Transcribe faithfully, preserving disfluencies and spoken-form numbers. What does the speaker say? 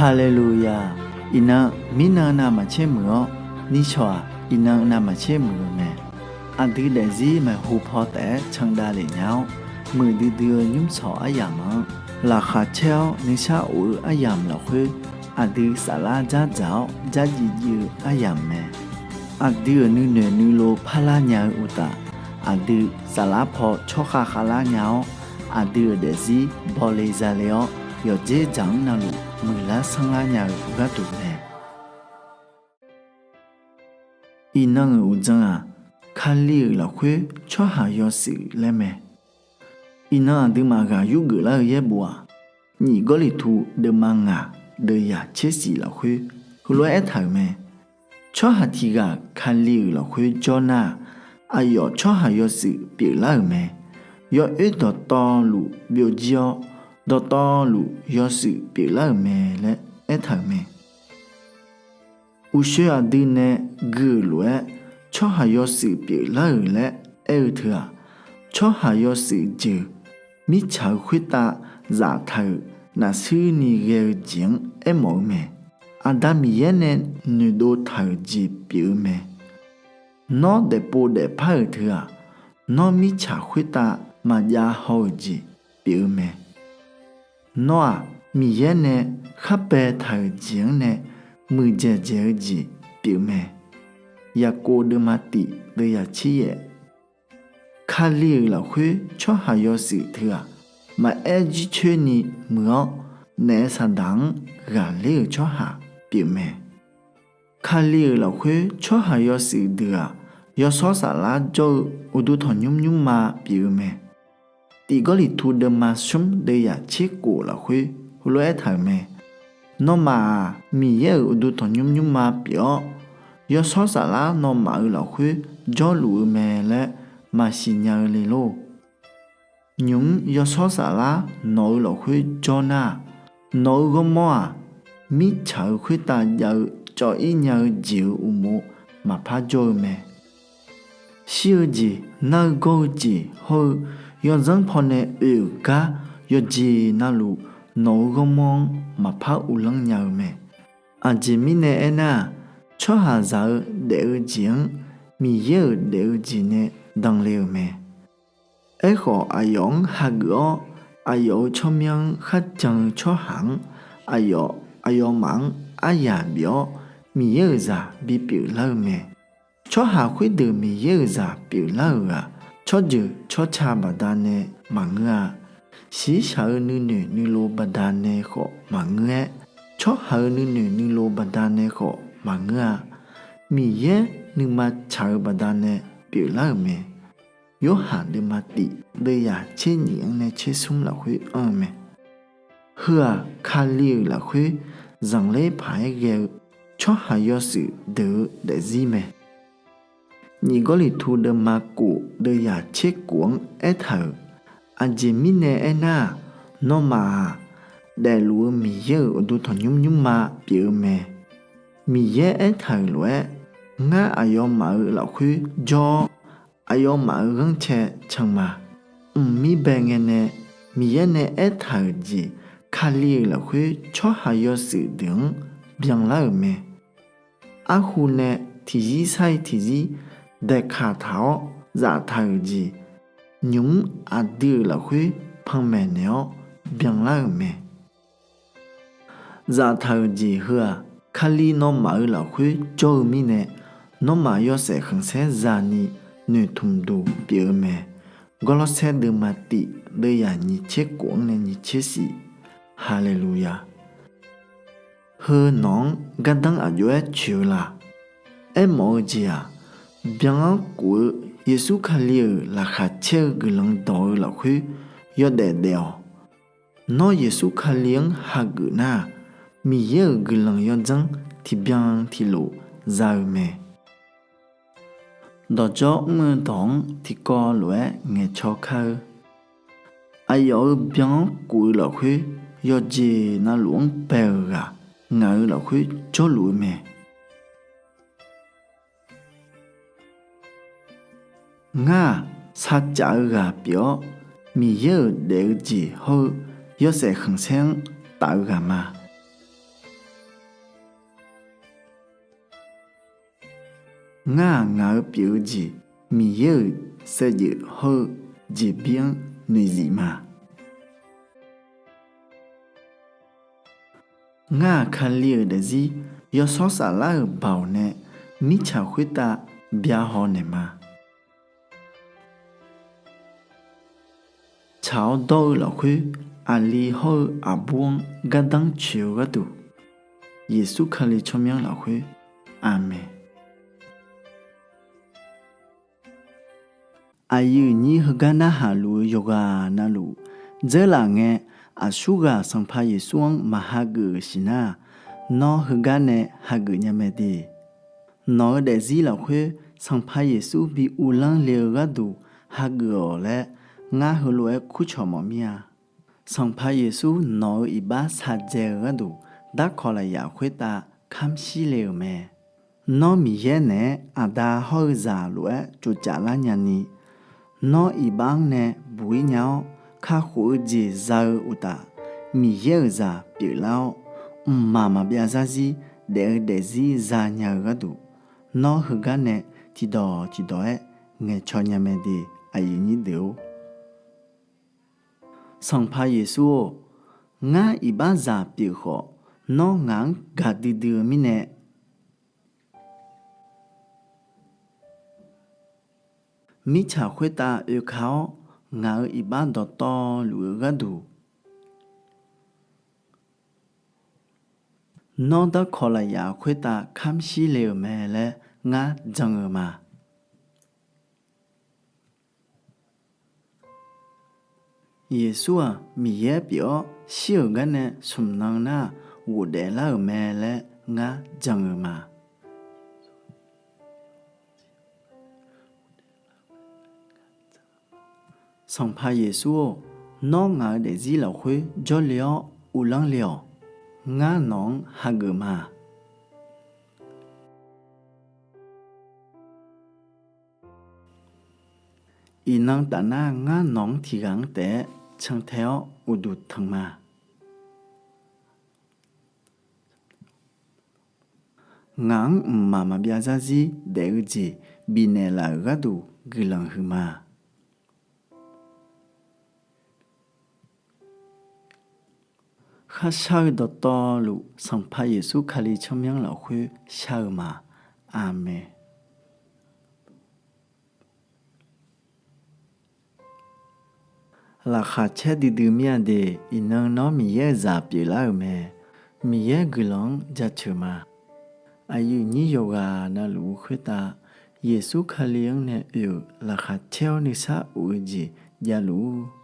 Haleluya! Iqnan, mirnan navmaqtser muiq-awr, nishawq-aq, iqnan navmaqtser muiq-eu mae. Aqdui daefzir maeqhu paw taef-aer candav lef nya-awr, muiqdui dui-eu nymrshawq aryamq-anr laqkhaq caer-awr nuisar of-eu aryamq lafkhoer, aqdui saflar dzardzaq-awr dzardziv dziv-eu aryamq mae. Aqdui-euq nuinoeq nuilov parlar nya-eu uqtaf, aqdui saflar paw tsawrkhav khavlar nya-awr, aqdui-euq daefzir bawle zale-awr, yawqdzer dzaq-anr navluf muiqlar sanrlar nya-eu gharduq mae. Iqnan-euq uqdzan-aq, Kali-euq lafkhoer tsawrhaq yawshuif laer mae. Iqnan aqduimaf ghaq yurgeuf lar-eu yaerbof-aq, Nyiq Gawrliqtu deuvma ngaq deuvyaq tser shif lafkhoer heulof-aer aertaq-euq mae. Tsawrhaq tiq ghaq Kali-euq lafkhoer jawr nar-aq, aqyawf tsawrhaq yawshuif pyeuflar-euq mae. Yawoer dawqtawvluf byovjir-awr, dawqtawvluf yawshuif pyeuflar-euq mae laer aertaq-euq mae. Uqshoe aqdui nae gui-euq lof-aer tsawrhaq yawshuif pyeuflar-euq laer aer-eu teu-aq, tsawrhaq yawshuif jeuq mirtsaq-eu khoertav zaftaq-euq nafshuir ni ghae-eu jeq-anr aermawf-eu mae. Aqda Miqyaer nae noeqdov taq-euq jeq pyeuf-eu mae. Nawr daefpov daefpar-euq teu-aq, nawr mirtsaq khoertav maqjav haw-euq jeq pyeuf-eu mae. Nawr-aq, Miqyaer nae khar baetaq-euq jeq-anr nae muiqdzaeq dzaeq-eu jeq pyeuf mae. Yaqkov deuvma tiq deuvyaq tser yaef. Kali-euq lafkhoer tsawrhaq yawshuif teu-aq, maqaer jircoer ni muiq-awr, naef saqdaq-anr ghaqler-euq tsawrhaq pyeuf mae. Kali-euq lafkhoer tsawrhaq yawshuif deuq-aq, yawshawr saflar jawr-eu uqduq tanqnymr nymrma pyeuf-eu mae. Tiq Gawrliqtu deuvma smr deuvyaq tser khof lafkhoer heulof-aer aertaq-euq mae. Nawmaf-aq, Miqyaer-euq uqduq tanqnymr nymrma pyeuf-awr, yawshawr saflar nawmaf-euq lafkhoer jawrluf-eu mae laer maqsiq nya-eu le lor. Nymq-mr yawshawr saflar nawq-eu lafkhoer jawr nar-aq, nawq-eu ghawrmawr-aq, mirtsaq-eu khoertav jav-eu cawv-ir nya-eu jeq-euq uqmov maqpar jawr-eu mae. Shir-eu jeq, nar-eu gawr-eu jeq hawr-eu yawdzanr pawnae oe-euq gar yawqjeq navluf nawq-eu ghawrmawr-anr maqpar uvlanr nya-eu mae. Aqjeq mirnae aernar-aq, tsawrhaqzaq-eu daef-eu jeq-anr Miqyaer-euq daef-eu jeq nae danle-euq mae. Aerkhawf, aqyawf-anr hageuf-awr, aqyawf-euq tsawrmyanr-anr kharjan-eu tsawrhaq-anr, aqyawf aqyawfmaf-anr aryaq bif-awr, Miqyaer-euq zaq bipyeuf lar-eu mae. Tsawrhaq khoerdeuq Miqyaer-euq zaq pyeuflar-euq-aq, tsawrjeuq tsawrca baqdanae maqngeur-a. Shiqshaq-eu nuinoeq nuilov baqdanae khawf maqngeur-aer, tsawrhaq-eu nuinoeq nuilov baqdanae khawf maqngeur-a. Miqyaer nuima tsaq-eu baqdanae pyeuflar-euq mae. Yorhaq deuvma tif deuvyaq tser nyif-anr nae tser smr lafkhoer anr-eu mae. Heu-aq, Kali-euq lafkhoer zanqler paq-aer ghae-eu tsawrhaq yawshuif deuq-eu daefzir mae. Nyiq Gawrliqtu deuvma kof deuvyaq tser kof-anr aertaq-euq, aqjeq mirnae aernar-aq, nawmaf-aq, daefluf-eu Miqyaer-euq uqduq tanqnymr nymrma pyeuf-eu mae. Miqyaer aertaq-euq lof-aer, ngar aqyawfmaf-euq lafkhoer jawr-awr, aqyawfmaf-euq ghanrcae can ma. Mqmir bae ngae nae Miqyaer nae aertaq-euq jeq Kali-euq lafkhoer tsawrhaq yawshuif deuq-anr byanlar-euq mae. Arhu nae tiqzir sar-ir tiqzir daeqkaq taq-awr zaftaq-euq jeq, nymq-mr aqdui-euq lafkhoer panmaeq naeq-awr byanlar-euq mae. Zaftaq-euq jeq heu-aq, Kali nawmaf-euq lafkhoer jawr-eu mirnae, nawmaf yawshaef khanqsaer za'ni noeqtmq duq pyeuf-eu mae. Gawrlawrsaer deuvma tif deuvyaq nyiq tser kof-anr nae nyiq tser shif. Haleluya! Heu nawq-anr gardanr aqjox-aer coeq-eu la? Aermawf-eu jeq-aq, byan-anr kof-eu Yeqsur Kali-euq laqkhaq caer-eu guiqlanq dawq-eu lafkhoer yawdaef daef-awq. Nawr Yeqsur Kali-anr hageuf nar-aq, Miqyaer-euq guiqlanq yawdzanr tiqbyan tiqlof za-eu mae. Dawqdzawr mr-eu dawq-anr tiqkawv lof-aer ngaeqcaw kar-eu. Aqyawf-euq byan-anr kof-eu lafkhoer yawqjeq navluf-anr bae-euq ghaq ngaq-euq lafkhoer jawrluf-eu mae. Ngar-aq, sarcaf-eu ghaq pyeuf-awr, Miqyaer-euq daef-eu jeq hawr-eu yawshaef khanqsaer-anr taf-eu ghaq ma. Ngar-aq, ngaq-eu pyeuf-eu jeq, Miqyaer-euq saevdzeuf hawr-eu jeqbir-anr noeqzif ma. Ngar-aq, Kali-euq daefzir Yawshawr Saflar-euq baoq nae mirtsaq khoertav byahaw naeqma. Tsaq-awr dawr-eu lafkhoer, aqli hawr-eu aqbur-anr gardanr coeq-eu gharduq, Yeqsur Kali tsawrmyanr lafkhoer, Aqmeq. Aqyuif nyir heugar narhaq luf-eu yawqghaq navluf dzeurlaf ngae, aqsurghaq Sanqpaq Yeqsur-anr maq hageuf-euq siqnar-aq, nawr heugar nae hageuf nya mae de. Nawq-eu daefzir lafkhoer Sanqpaq Yeqsur bi uvlanr le-eu gharduq hageuf-awq laer, ngar heulof-aer kurcawq mawf mir-a. Sanqpaq Yeqsur nawq-eu iqbax shaqdzae-eu gharduq darkawq lafyaq khoertav kamr shir le-euq mae. Nawr Miqyaer naeq-aer aqda hawr-eu zaq lof-aer tsovcaf lar nyani, nawr iqbax-anr nae buq-ir nya-awr, kakhof-eu jeq za-eu uqtaf, Miqyaer-euq zaq pyeuflar-awr, mqmaq maqbyav zarzir daef-eu daefzir zanya-eu gharduq, nawr heugar nae tiqdawq tiqdawq-aer ngaeqcaw nya mae de. Aqyuif nyir deuq-or, Sanqpaq Yeqsur-or, ngar iqbaxzaq pyeuf khawf, nawr ngaq-anr gaqdui dui-eu mirnae, mirtsaq khoertav oeka-awr, ngaq-euq iqbax dawqtawvluf-eu gharduq, nawr darkawq lafyaq khoertav kamr shir le-euq mae laer ngar jan-eu ma. Yeqsur-aq, Miqyaer pyeuf-awr shir-euq garnae smq nan nar-aq, ghofdaef lar-euq mae laer ngar jan-eu ma. Sanqpaq Yeqsur-or, nawr ngaq-eu daefzir lafkhoer jawrle-awr uvlanr le-awq. Ngar nawq-anr hageuf ma. Iqnan tafnar ngar nawq-anr tiqghaq-anr taef-aer cantae-awr uqduq tanq ma. Ngaq-anr mqmaq maqbyav zarzir daef-eu jeq bifnaeq laf-euq gharduq guiqlanq huiqma. Kharshar-eu dawqtawvluf Sanqpaq Yeqsur Kali tsawrmyanr lafkhoer shar-eu ma. Aqmeq. Laqkhaq caer duidui mir-a de. Iqnan nawr Miqyaer-euq zaq pyeuflar-euq mae. Miqyaer guiqlanq-anr jaceuq ma. Aqyuif nyir yawqghaq navluf-eu khoertav, Yeqsur Kali-anr nae oe-euq laqkhaq caer-awr nuisar of-eu jeq javluf-ur.